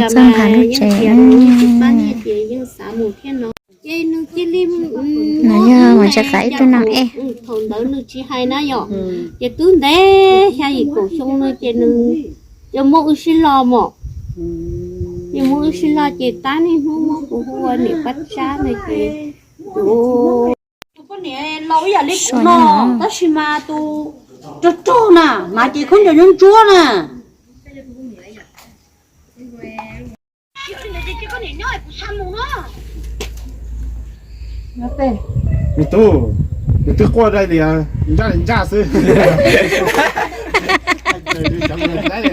Txoj nqa lub tsev. Ces yeej xav mus thiab no. Ces nws cia li, no yog mas tsev qaib ib tug no es. Thaum ntawd nws tsis hais na yom. Ces twb ntev xya yim kaum xyoo no ces nws yuav muab wb sib lo mom. Ces muab wb sib lo ces tab niaj hnub muab kuv hu ua niam pab tsab no ces tus poj niam laus ib yam li kuv no, tab sis mas tus rog rog na, hnav cev khaub ncaws ntsuab ntsuab na. Me tub, nws twb quaj dai li ntsaj li ntsaj xwb. Ntsaj li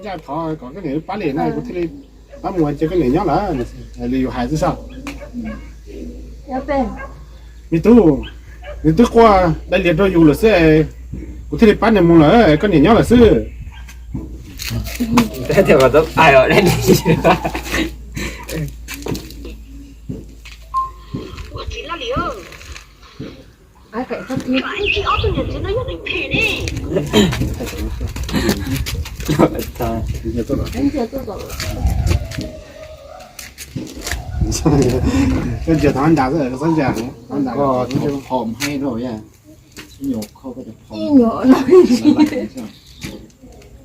ntsaj, thov kom koj niam pab li na, kuv thiaj li pab mus ua cia koj niam nyob lawm li yus hais xwb sas. Me tub, nws twb quaj dai li rau yus lawm xwb, kuv thiaj li pab nws mus lawm, koj niam nyob lawm xwb.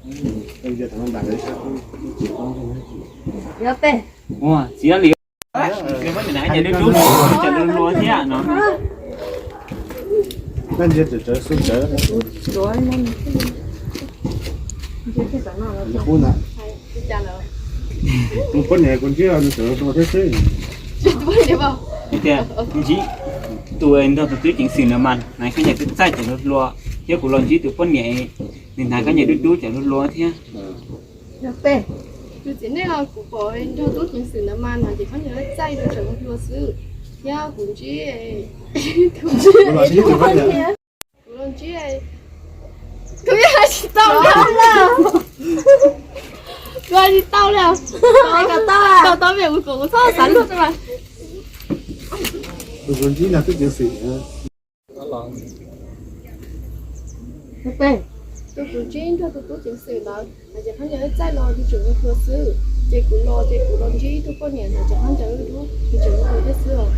Koj ntsia thov ntas xwb, koj ntsia thov ntas. Txiv li, cov lub lub thiab no. Koj ntsia tsawv tsawv xu tsawv. Ub na, tus poj niam kuv ntsib nws tseem hluas thiab xwb. Tias ntsib tus nrog tus tub ceev xwm no mas hnav khaub ncaws txaij txaij cov hluas hluas, thiab kuv los ntsib tus poj niam nws hnav khaub ncaws dub dub cov hluas hluas thiab. Yog peb, tus txiv neej os, kuv pom nrog tub ceev xwm ntawd mas hnav ces khaub ncaws txaij rau tseem hluas xwb, thiab kuv ntsib, kuv los ntsib, kuv los ntsib, kuv yeej hais tsis tau li, kuv hais tsis tau li, tau tau vim kuv txhob xav luag xwb mas. Tus kuv ntsib nrog tub ceev xwm, tus kuv ntsib nrog tus tub ceev xwm ntawd hais tias khaub ncaws txaij los tseem hluas xwb, ces kuv los ces kuv los ntsib tus poj niam ntawd ces khaub ncaws dub tseem hluas thiab xwb os.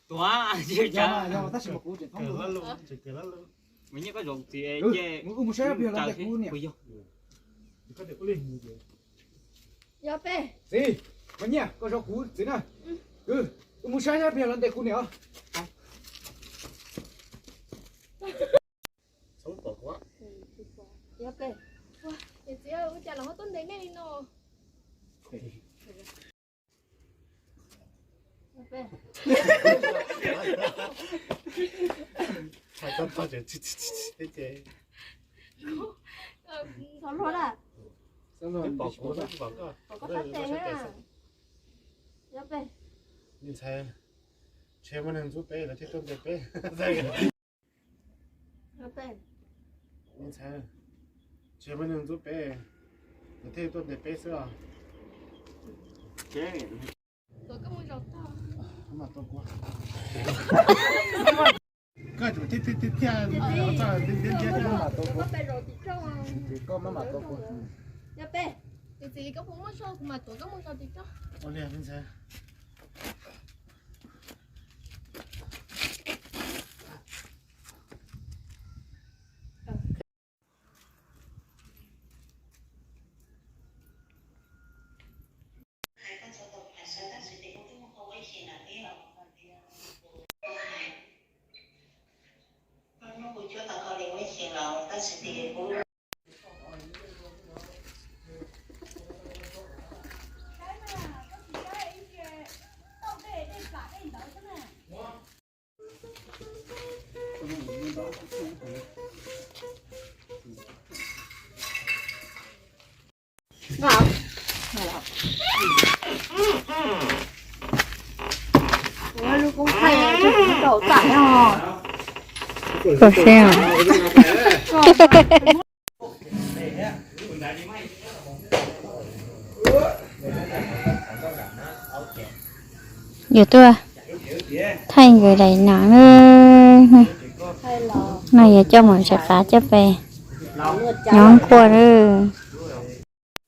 Tuav, tab sis mas kuv tseem thoob lus. Mas nyiaj koj zaum txiv, mus saib Plig los ntawm kuv niam. Yog peb. Txiv, mas nyiaj koj zaum kuv txiv na. Wb mus saib saib Plig los ntawm kuv niam os. Yog peb. Niam txiv, ua cas los ho tuaj ntev nej li no? Thov luag na. Pom koj sab tes na. Yog peb. Ntxhais, ntshe muaj neeg ntxub peb lawv thiaj tuaj ntes peb. Ntxhais, ntshe muaj neeg ntxub peb lawv thiaj tuaj ntes peb xwb os. Koj thiaj thiaj thiaj, koj maj mam tua kuv. Ua li ntxhais. Koj seb os. Yuav tuaj thaij nkawd daim no. No yog coj mus tsev qav coj pem nyob nkuaj lawm.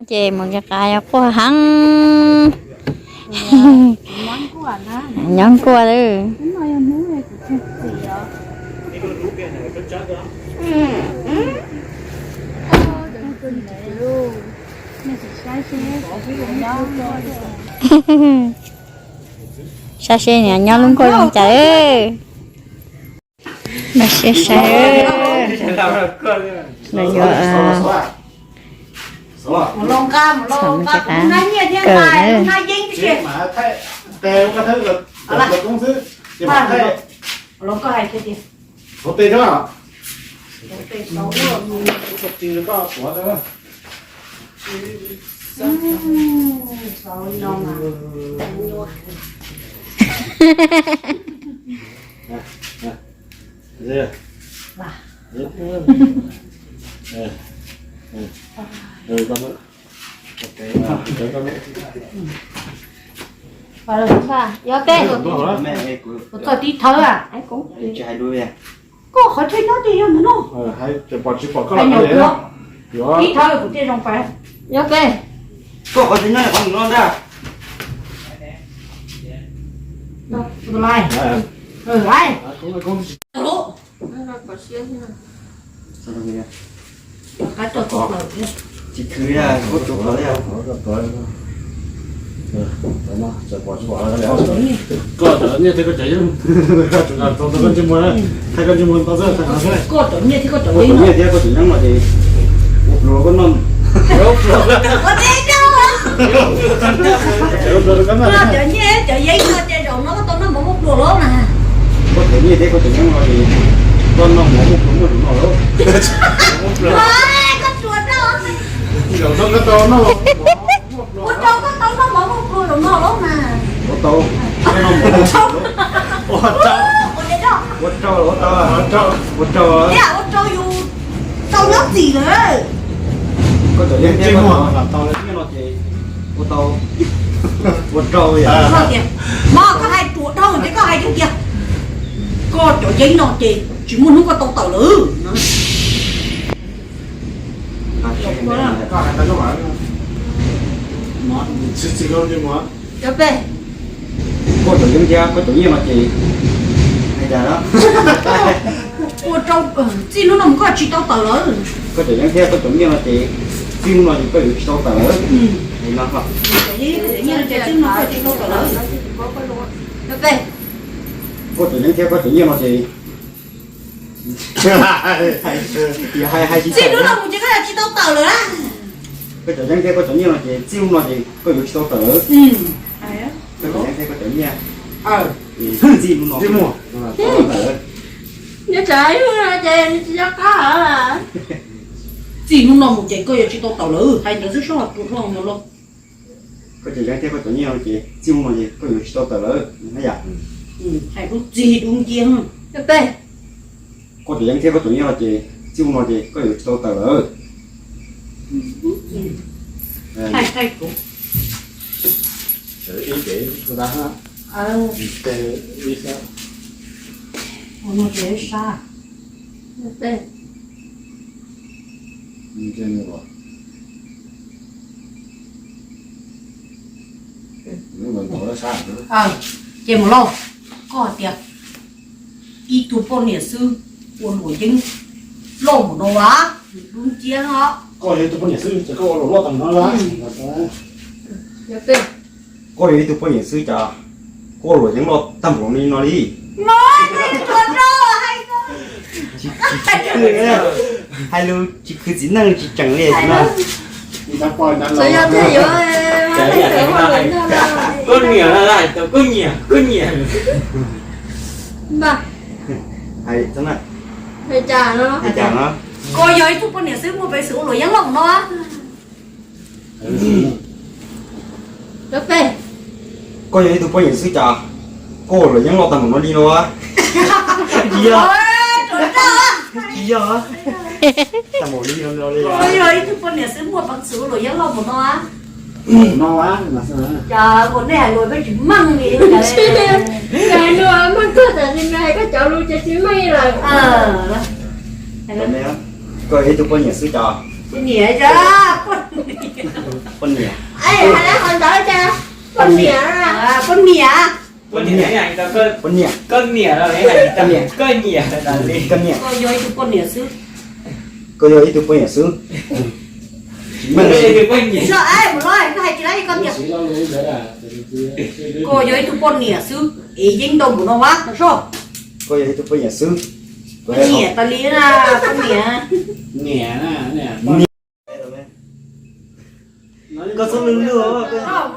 Ces mus tsev qav yog quaj heev. Nyob nkuaj lawm. Saib seb nyob lub nkuaj zoo cas. Mas siab saib. Lawv yuav txhom mus tsev qav kawm na. Yog peb, kuv txog tib thawv, koj qhov chaw nyob ces yog ntawm no. Hais nyuam qhuav tib thawv kuv thiaj zoo pais. Yog peb, koj qhov chaw nyob qhov ntawm no ntag. Tsis khwv li, koj tsuav qhov li. Koj cov nyiaj thiab koj cov yeeb, koj tsuav tau koj ntsej muag, thaij koj ntsej muag ntau xwb. Koj cov nyiaj thiab koj cov yeeb, koj cov nyiaj thiab koj cov yeeb no ces ua pluas koj noj. Koj cov nyiaj cov yeeb no ces zaum no koj tau noj mov muaj pluas lawm mas. Koj cov nyiaj thiab koj cov yeeb no ces koj noj mov muaj pluas muaj zaum no lawm. Koj tsuav rau, ua rau koj tau noj mov muaj pluas zaum no lawm mas. Ua tau, ua rau, ua rau, ua rau, ua rau, ua rau yus tau nyob txim lawm. Koj cov yeeb thiab koj cov nyiaj no ces ua tau, ua rau. Mog, koj hais ruam dhau ces koj hais tiag tiag. Koj cov yeeb no ces tsis muaj hnub koj tau tawm lawm. Cov peb, koj cov yeeb thiab koj cov nyiaj no ces hais cas na? Ua rau txij hnub no mus koj tsis tau tawm lawm. Koj cov yeeb thiab koj cov nyiaj no ces txij hnub no ces koj yuav tsis tau tawm lawm. Koj cov yeeb thiab koj cov nyiaj no ces, hais, hais tsis txawm, txij hnub no mus ces koj yuav tsis tau tawm lawm. Koj cov yeeb thiab koj cov nyiaj no ces txij hnub no ces koj yuav tsis tau tawm lawm. Koj cov yeeb thiab koj cov nyiaj, txij hnub no tsis tau tawm lawm. Txij hnub no mus ces koj yuav tsis tau tawm lawm, hais ntawd xwb soj tus hlo no los. Koj cov yeeb thiab koj cov nyiaj no ces txij hnub no ces koj yuav tsis tau tawm lawm na yom. Hais dub txig dub ncia. Koj cov yeeb thiab koj cov nyiaj no ces txij hnub no ces koj yuav tsis tau tawm lawm. Ces mus lauj, koj hais tias ib tug poj niam xwb ua luam yeeb loj mus no as, dub nciab os. Koj yog ib tug poj niam xwb ces koj ua luam loj tag npaum no li. Koj yog ib tug poj niam xwb cas koj ua luam yeeb loj tag npaum li no li. Hais lus tsis khwv txiv neej tsis tseem li no. Koj niam, koj niam, koj niam. Hais cas no? Koj yog ib tug poj niam xwb muaj peev xwm ua luam yeeb loj no. Koj yog ib tug poj niam xwb cas koj ua luam yeeb loj tag npaum no li no. Tsis yog. Tsis yog. Tsis yog. Ib tug poj niam xwb muaj peev xwm ua luam yeeb loj mus no. No, cas ua nej hais lus peb tsis meej li. Cas hais lus meej kawg, tam sim no hais koj cov lus ces tsis meej lawm. Koj yog ib tug poj niam xwb cov. Poj niam, poj niam. Poj niam. Poj niam. Poj niam. Poj niam. Koj niam. Koj niam. Koj niam. Koj yog ib tug poj niam xwb. Koj yog ib tug poj niam xwb. Mus los, koj hais tsis laib koj niam. Koj yog ib tug poj niam xwb es yeej ntau npaum no vab soj. Koj yog ib tug poj niam xwb. Poj niam tas li na, poj niam. Niam. Koj txhob lwj lwj.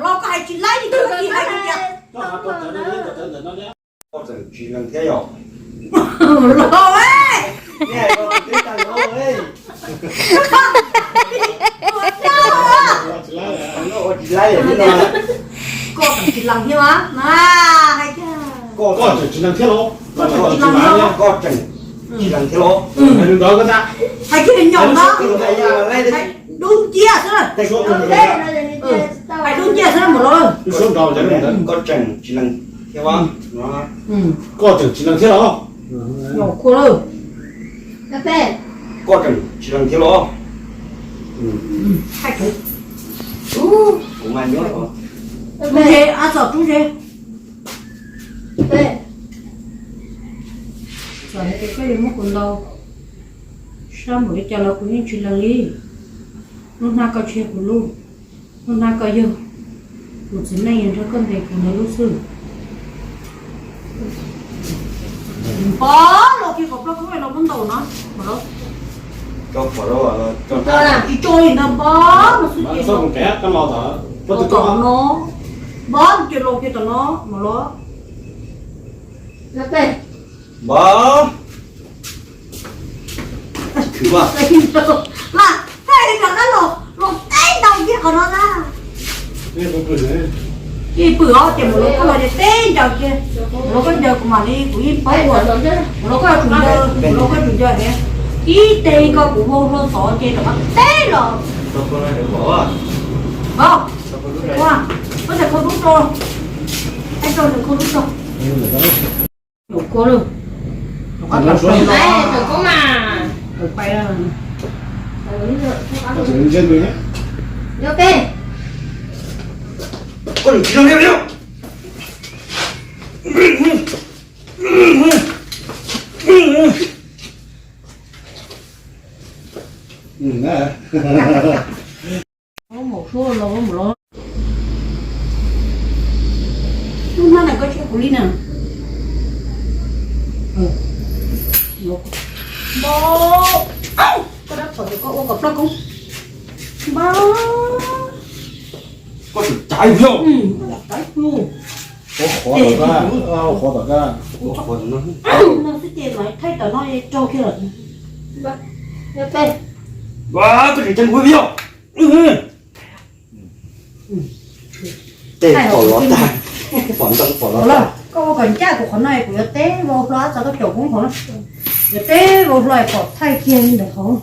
Los koj hais tsis laib li koj hais tias. Koj tseem tsis lees thiab yom? Los, nej hais koj twb tag los. Ua tsis laib li no. Koj tseem tsis lees thiab mas, hais tias. Koj tseem tsis lees thiab los? Koj tseem tsis lees thiab los? Koj tseem tsis lees thiab los? Hais li ntawd koj ntag. Hais kiag li nyob no. Hais dub nciab xwb. Hais dub nciab xwb mus los. Koj tseem tsis lees thiab los? Koj tseem tsis lees thiab los? Koj tseem tsis lees thiab los? Kuv mas nyob. Txom nyem tias koj yuav muab kuv ntaus sab npaum li cas los kuv yeej tsis lees li. Lub hnab koj tsis yog kuv lub, lub hnab koj yog. Kuv txiv neej yuav nrog koj ntes kuv ntawd lub xwb. Npab los kiag kom ploj koob los muab ntaus no. Tsis tso li ntawd, npab no xwb ces los tom no. Npab ces los kiag tom no mas los. Npab. Mas tej rov qab los, los teb ntaus kiag qhov no na. Ib pwm os, ces mus los koj los ces teb ncaws kiag. Los koj ncaws kuv mam li, kuv yeej paub ua. Mus los koj tsum ncaws, mus los koj tsum ncaws thiab. Ib teg koj kuv hau hlo tod ces rov qab teb los. Os, koj txawm khau dub rau, txawm khau dub rau. Mus kua lawm. Tawm koob mas. Yog peb. Koj tseem tsis lees thiab los? Mus suab los mus los. Lub hnab no koj tsis yog kuv li na. Npab, koj dab txhaum ces koj ua kom ploj koob. Npab. Koj tseem cav yus thiab. Cav yus. Ua qhov tom kab, ua qhov tom kab. No xwb ces mas thaij tom no raug kiag lawm. Koj tseem cav kuv thiab. Tej pom los tag, pom ntoo pom los tag. Koj ua kom ncaj kuv qhov no kuv yuav teb vau hlo txog koj caum koob qhov no. Yuav teb vau hlo pom thaij kiag li ntawd hauv.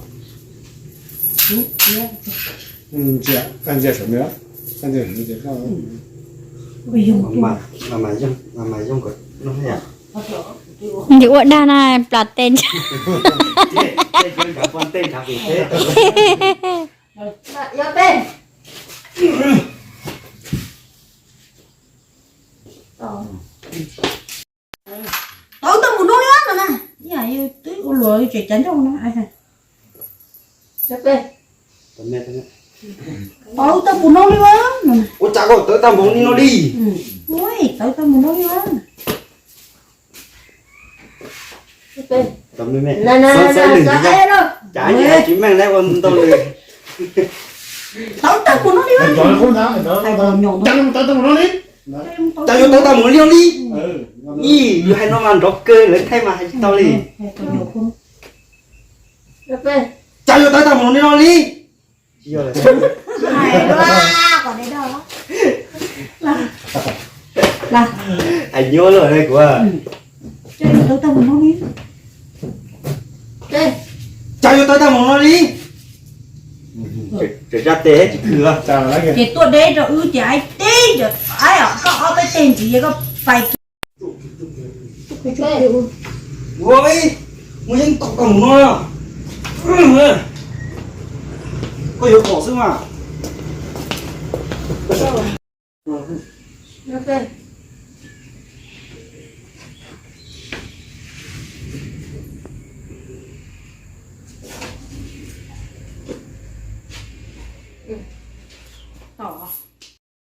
Ntsia, koj ntsia saum no, koj ntsia saum no ces koj. Mas, mas, mas yooj, mas, mas yooj kom no yom. Nws ua dag na, plas tes. Tej nrhav pon tej nrhav pem teb tawm. Tawv tau mus no li no na. Ib yam yus twb ua luag tseem cav ncauj no. Tawv tau mus no li no. Ua cas koj tawv tau mus li no li? Ua tawv tau mus no li no. Tawv me me. Xav xav lwm ntawd, cas tsis meej na ua ntau lwm. Tawv tau mus no li no. Tawv tau mus no li. Cas yuav tawv tau mus li no li? Ib, yus hais no mas nrov kawg, lawv thaij mas hais tsis tau li. Cas yuav tawv tau mus li no li? Hais nyuaj lawm kuv. Tawv tau mus no li. Cas yuav tawv tag mus no li? Tseem zaj tes tsis khwv. Ces tuaj deb rau wb ces aib teb, aib os, koj ob peb teg ntxiv koj pais. Ua, mus yeej tom koj mus no. Koj yuav kom xwb mas. Tom.